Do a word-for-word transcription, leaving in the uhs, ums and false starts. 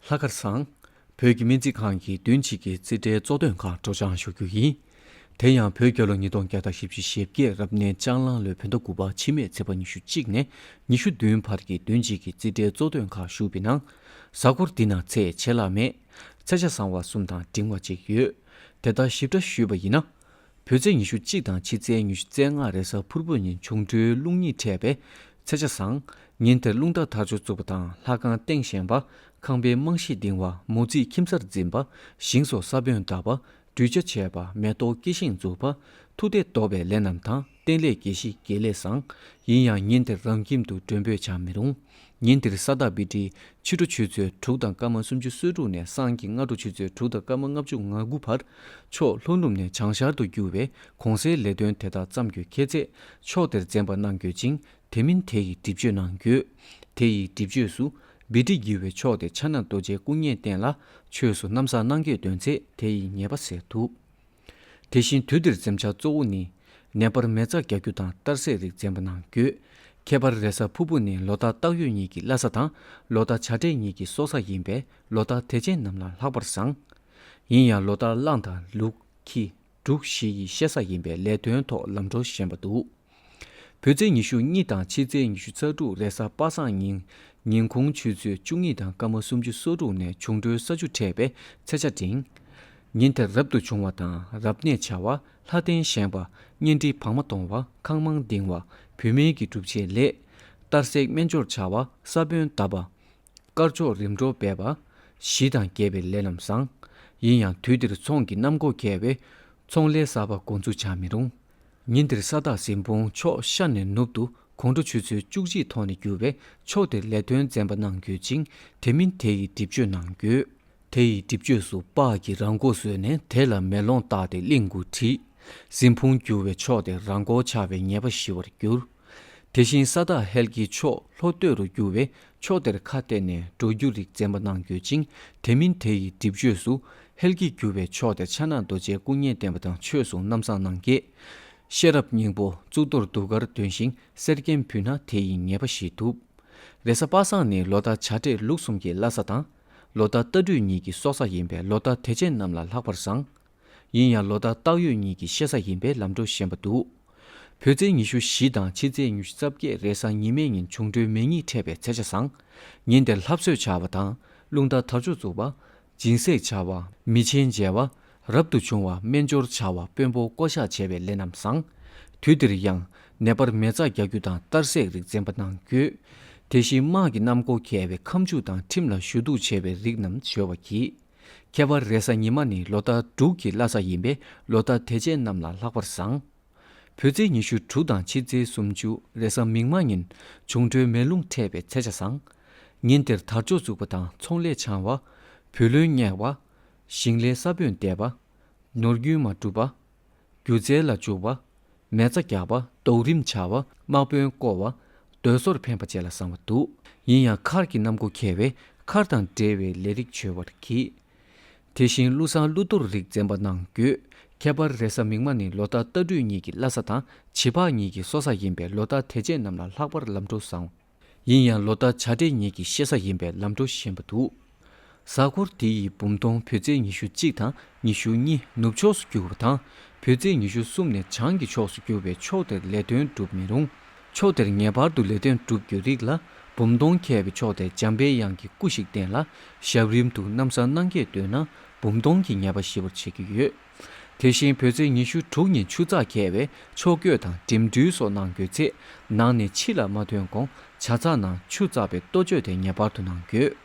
ལྷག་དཀར་བཟང་། བོད་ཀྱི་སྨན་རྩིས་ཁང་གི་བདུན་གཅིག་གི་རྩིས་ཁྲའི་གཙོ་དོན་ཁག་སྤྲོ་འཆམ་ཞུ་རྒྱུ་ཡིན། དེ་ཡང་བོད་རྒྱལ་ལོ་ཉིས་སྟོང་བརྒྱ་དང་བཞི་བཅུ་ཞེ་བརྒྱད་རབ་གནས་ལྕགས་གླང་ལོའི་བོད་ཟླ་དགུ་པ་ཕྱི་མའི་ཚེས་པ་ཉི་ཤུ་གཅིག་ནས་ཉི་ཤུ་བདུན་བར་གྱི་བདུན་གཅིག་གི་རྩིས་ཁྲའི་གཙོ་དོན་ཁག་ཞུས་པའི་ནང་། གཟའ་འཁོར་འདི་ནང་ཚེས་ཆད་ལྷག་མེད། ཚེས་ཆ་བཟང་བ་གསུམ་དང་འབྲིང་བ་གཅིག་ཡོད། དེ་ལྟར་ཞིབ་ཕྲ་ཞུས་པ་ཡིན་ན། བོད་ཚེས་ཉི་ཤུ་གཅིག་དང་ཕྱི་ཚེས་ཉི་ཤུ་རྩ་ལྔ་རེས་གཟའ་ཕུར་བུ་ཉིན་འབྱུང་འཕྲོད་རླུང་ཉིས་འཕྲད་པས་ཚེས་ཆ་བཟང་། ཉིན་དེར་རླུང་རྟ་དར་ལྕོག་བཙུགས་པ་དང་ལྷ་ཁང་སྟེང་བཞེངས་པ། ཁང་པའི་རྨང་གཞི་འདིང་བ། མོ་རྩིས་ཁྱིམ་གསར་འཛིན་པ། ཞིང་སོགས་ས་བོན་བཏབ་པ། འབྲུ་ཆ་བྱས་པ། མེ་ཏོག་སྐྱེ་ཤིང་འཛུགས་པ། ཐུག་སྟེ་བདོག་པའི་ལས་རྣམས་དང་། རྟེན་ལས་དགེ་བཤེས་དགེ་ལས་བཟང་། ཡིན་ཡང་ཉིན་དེར་རང་ཁྱིམ་དུ་མགྲོན་འབོད་བྱ་མི་རུང་། ཉིན་དེར་ས་བདག་བི་ཏྲི། ཕྱི་དྲོ་ཆུ་ཚོད་དྲུག་དང་སྐར་མ་སུམ་ཅུ་སོ་དྲུག་ནས་སང་གི་སྔ་དྲོ་ཆུ་ཚོད་དྲུག་དང་སྐར་མ་ལྔ་བཅུ་ང་དགུ་བར། ཕྱོགས་ལྷོ་ནུབ་ནས་བྱང་ཤར་དུ་རྒྱུ་བའི་གོང་གསལ་ལས་དོན་དེ་དག་བརྩམས་རྒྱུ་ཁྱེད་ཚོས་ཕྱོགས་དེར་འཛེམ་པ་གནང་དགོས་ཅིང་། དེ་མིན་དེ་ཡི་སྒྲིབ་གཅོད་གནང་དགོས། དེ་ཡི་སྒྲིབ་གཅོད་སུ། བི་ཏྲི་རྒྱུ་བའི་ཕྱོགས་དེ་ཕྱག་ན་རྡོ་རྗེའི་སྐུ་བརྙན་བསྟན་ལ་ཆོས་སུ་ལམ་སང་གནང་གལ་འདོན་ཚེ་དེ་ཡི་ཉེས་པ་སེལ་ཐུབ། དེ་བཞིན་དུས་འདིར་འཛེམ་བྱ་གཙོ་བོ་ནི། ནད་པར་མེ་བཙའ་རྒྱག་རྒྱུ་དང་གཏར་སྲེག་རིགས་འཛེམ་པ་གནང་དགོས། ཁྱད་པར་རེས་གཟའ་ཕུར་བུ་ནི་ལོ་རྟགས་སྟག་ཡོས་གཉིས་ཀྱི་བླ་གཟའ་དང་ལོ་རྟགས་བྱ་སྤྲེལ་གཉིས་ཀྱི་སྲོག་གཟའ་ཡིན་པས་ལོ་རྟགས་དེ་ཅན་རྣམས་ལ་ལྷག་པར་བཟང་། ཡིན་ཡང་ལོ་རྟགས་གླང་དང་ལུག་ཁྱི། འབྲུག་བཞི་ཡི་གཤེད་གཟའ་ཡིན་པས་ལས་དོན་ཐོག་ལམ་འགྲོ་ཞན་པ་འདུག་བོད་ཚེས་ཉི་ཤུ་གཉིས་དང་ཕྱི་ཚེས་ཉི་ཤུ་རྩ་དྲུག་རེས་གཟའ་པ་སངས་ཉིན། ཉིན་གུང་ཆུ་ཚོད་བཅུ་གཉིས་དང་སྐར་མ་སུམ་ཅུ་སོ་དྲུག་ནས་འབྱུང་འཕྲོད་ས་ཆུ་འཕྲད་པས་ཚེས་ཆ་འབྲིང་། ཉིན་དེར་རབ་ཏུ་བྱུང་བ་དང་རབ་གནས་བྱ་བ། ལྷ་རྟེན་བཞེངས་པ། གཉེན་སྒྲིག་བག་མ་གཏོང་བ། ཁང་མང་འདིང་བ། བུད་མེད་ཀྱི་སྒྲུབ་བྱེད་ལས། གཏར་སྲེག་སྨན་སྦྱོར་བྱ་བ། ས་བོན་བཏབ་པ། དཀར་ཕྱོགས་རིམ་གྲོ་འབད་པ། ཞི་དང་རྒྱས་པའི་ལས་རྣམས་བཟང་། ཡིན་ཡང་དུས་འདིར་ཚོང་གི་གནམ་སྒོ་ཁེལ་བས། ཚོང་ལས་གསར་པ་འགོ་འཛུགས་བྱ་མི་རུང་། ཉིན་དེར་ས་བདག་གཟིམ་དཔོན་ཕྱོགས་ཤར་ནས་ནུབ་ཏུ་དགོང་དྲོ་ཆུ་ཚོད་བཅུ་གཅིག་ཐོག་ནས་རྒྱུ་བས་ཕྱོགས་དེར་ལས་དོན་འཛེམ་པ་གནང་དགོས་ཅིང་དེ་མིན་དེ་ཡི་སྒྲིབ་གཅོད་གནང་དགོས། དེ་ཡི་སྒྲིབ་གཅོད་སུ་སྤགས་ཀྱི་རང་མགོ་བཟོས་ནས་དེ་ལ་མེ་ལོང་བཏགས་ཏེ་གླིང་དགུ་བྲིས། གཟིམ་དཔུང་རྒྱུ་བའི་ཕྱོགས་དེ་རང་མགོ་ཆགས་པའི་ཉེས་པ་ཞི་བར་འགྱུར། དེ་བཞིན་ས་བདག་ཧེལ་གྱི་ཕྱོགས་ལྷོ་སྟོད་རུ་རྒྱུ་བས་ཕྱོགས་དེར་ཁ་གཏད་ནས་འགྲོ་རྒྱུ་རིགས་འཛེམ་པ་གནང་དགོས་ཅིང་དེ་མིན་དེ་ཡི་སྒྲིབ་གཅོད་སུ་ཧེལ་གྱི་རྒྱུ་བའི་ཕྱོགས་དེར་ཕྱག་ན་རྡོ་རྗེའི་སྐུ་བརྙན་བསྟན་པ་དང་ཆོས་སུ་རྣམ་བཟང་གནང་གེ། ཤེས་རབ་སྙིང་པོ་གཙུག་ཏོར་གདུགས་དཀར་འདོན་ཞིང་གསེར་སྐྱེམས་ཕུལ་ན་དེ་ཡི་ཉེས་པ་ཞི་ཐུབ། རེས་གཟའ་པ་སངས་ནི་ལོ་རྟགས་བྱ་སྤྲེལ་ལུག་གསུམ་གྱི་བླ་གཟའ་དང་། ལོ་རྟགས་རྟ་སྦྲུལ་གཉིས་ཀྱི་སྲོག་གཟའ་ཡིན་པས་ལོ་རྟགས་དེ་ཅན་རྣམས་ལ་ལྷག་པར་བཟང་། ཡིན་ཡང་ལོ་རྟགས་སྟག་ཡོས་གཉིས་ཀྱི་གཤེད་གཟའ་ཡིན་པས་ལམ་འགྲོ་ཞན་པ་འདུག་བོད་ཚེས་ཉི་ཤུ་བཞི་དང་ཕྱི་ཚེས་ཉི་ཤུ་རྩ་བརྒྱད་རེས་གཟའ་ཉི་མའི་ཉིན་འབྱུང་འཕྲོད་མེ་གཉིས་འཕྲད་པའི་ཚེས་ཆ་བཟང་། ཉིན་དེར་ལྷ་གསོལ་བྱ་བ་དང་། རླུང་རྟ་དར་ལྕོག་བཙུགས་པ། སྦྱིན་སྲེག་བྱ་བ། མི་ཆེན་མཇལ་བ། རབ་ཏུ་བྱུང་བ་སྨན་སྦྱོར་བྱ་བ་དཔོན་པོ་བསྐོ་བཞག་བྱས་པའི་ལས་རྣམས་བཟང་། དུས་འདིར་ཡང་ནད་པར་མེ་བཙའ་རྒྱག་རྒྱུ་དང་གཏར་སྲེག་རིགས་འཛེམ་པ་གནང་དགོས། དེ་བཞིན་དམག་གི་གནམ་སྒོ་ཁེལ་བའི་ཁ་མཆུ་དང་ཁྲིམས་ལ་ཞུ་གཏུག་བྱས་པའི་རིགས་རྣམས་བྱོས་པ་གྱིས། ཁྱད་པར་རེས་གཟའ་ཉི་མ་ནི་ལོ་རྟགས་འབྲུག་གི་བླ་གཟའ་ཡིན་པས་ལོ་རྟགས་དེ་ཅན་རྣམས་ལ་ལྷག་པར་བཟང་། བོད་ཚེས་ཉི་ཤུ་དྲུག་དང་ཕྱི་ཚེས་སུམ་ཅུ་རེས་གཟའ་མིག་དམར་ཉིན་འབྱུང་འཕྲོད་མེ་རླུང་འཕྲད་པའི་ཚེས་ཆ་བཟང་། ཉིན་དེར་དར་ལྕོག་བཙུགས་པ་དང་ཚོང་ལས་འཆང་བ། བུ་ལོན་གཉེར་བ། ཞིང་ལས་ས་བོན་འདེབས་པ། ནོར་རྒྱུན་མ་འགྲུབ་པ། སྒྱུ་རྩལ་ལ་འཇུག་པ། མེ་བཙའ་རྒྱག་པ། རྡོག་རིམ་བྱ་བ། དམག་དཔོན་བསྐོ་བ། སྡོད་སོར་འཕེན་པ་བཅས་ལ་བཟང་བ་འདུག་ཡིན་ཡང་མཁར་གྱི་གནམ་སྒོ་ཁེལ་བས་མཁར་དང་འབྲེལ་བའི་ལས་རིགས་བྱོས་པར་གྱིས། དེ་བཞིན་ཀླུ་བཟང་ཀླུ་གཏོར་རིགས་འཛེམ་པ་གནང་དགོས། ཁྱད་པར་རེས་གཟའ་མིག་དམར་ནི་ལོ་རྟགས་རྟ་སྦྲུལ་གཉིས་ཀྱི་བླ་གཟའ་དང་བྱི་ཕག་གཉིས་ཀྱི་སྲོག་གཟའ་ཡིན་པས་ལོ་རྟགས་དེ་ཅན་རྣམས་ལ་ལྷག་པར་ལམ་འགྲོ་བཟང་། ཡིན་ཡང་ལོ་རྟགས་བྱ་སྤྲེལ་གཉིས་ཀྱི་གཤེད་གཟའ་ཡིན་པས་ལམ་འགྲོ་ཞན་པ་འདུག་གཟའ་འཁོར་འདི་ཡི་འབུམ་སྟོང་བོད་ཚེས་ཉི་ཤུ་གཅིག་དང་ཉི་ཤུ་གཉིས་ནུབ་ཕྱོགས་སུ་རྒྱུ་བ་དང་། བོད་ཚེས་ཉི་ཤུ་གསུམ་ནས་བྱང་གི་ཕྱོགས་སུ་རྒྱུ་བས་ཕྱོགས་དེར་ལས་དོན་སྒྲུབ་མི་རུང་། ཕྱོགས་དེར་ངེས་པར་དུ་ལས་དོན་སྒྲུབ་རྒྱུ་རིགས་ལ་འབུམ་སྟོང་ཁེལ་བའི་ཕྱོགས་དེར་འཇམ་པའི་དབྱངས་ཀྱི་སྐུ་ཞིག་བསྟན་ལ་ཞབས་རིམ་དུ་རྣམ་གསར་གནང་གེས་འདོད་ན་འབུམ་སྟོང་གི་ངེས་པ་ཞི་བར་བྱེད་ཀྱི་ཡོད། དེ་བཞིན་བོད་ཚེས་ཉི་ཤུ་དྲུག་ཉིན་ཆུ་ཚགས་ཁེལ་བས་ཕྱོགས་བསྐྱོད་དང་འགྲིམ་འགྲུལ་སོགས་གནང་དགོས་ཚེ་ནང་ནས་ཕྱི་ལ་མ་ཐོན་གོང་ཇ་ཚགས་ནང་ཆུ་བཙགས་པའི་ལྟོ་སྤྱོད་དེ་ངེས་པར་དུ་གནང་དགོས།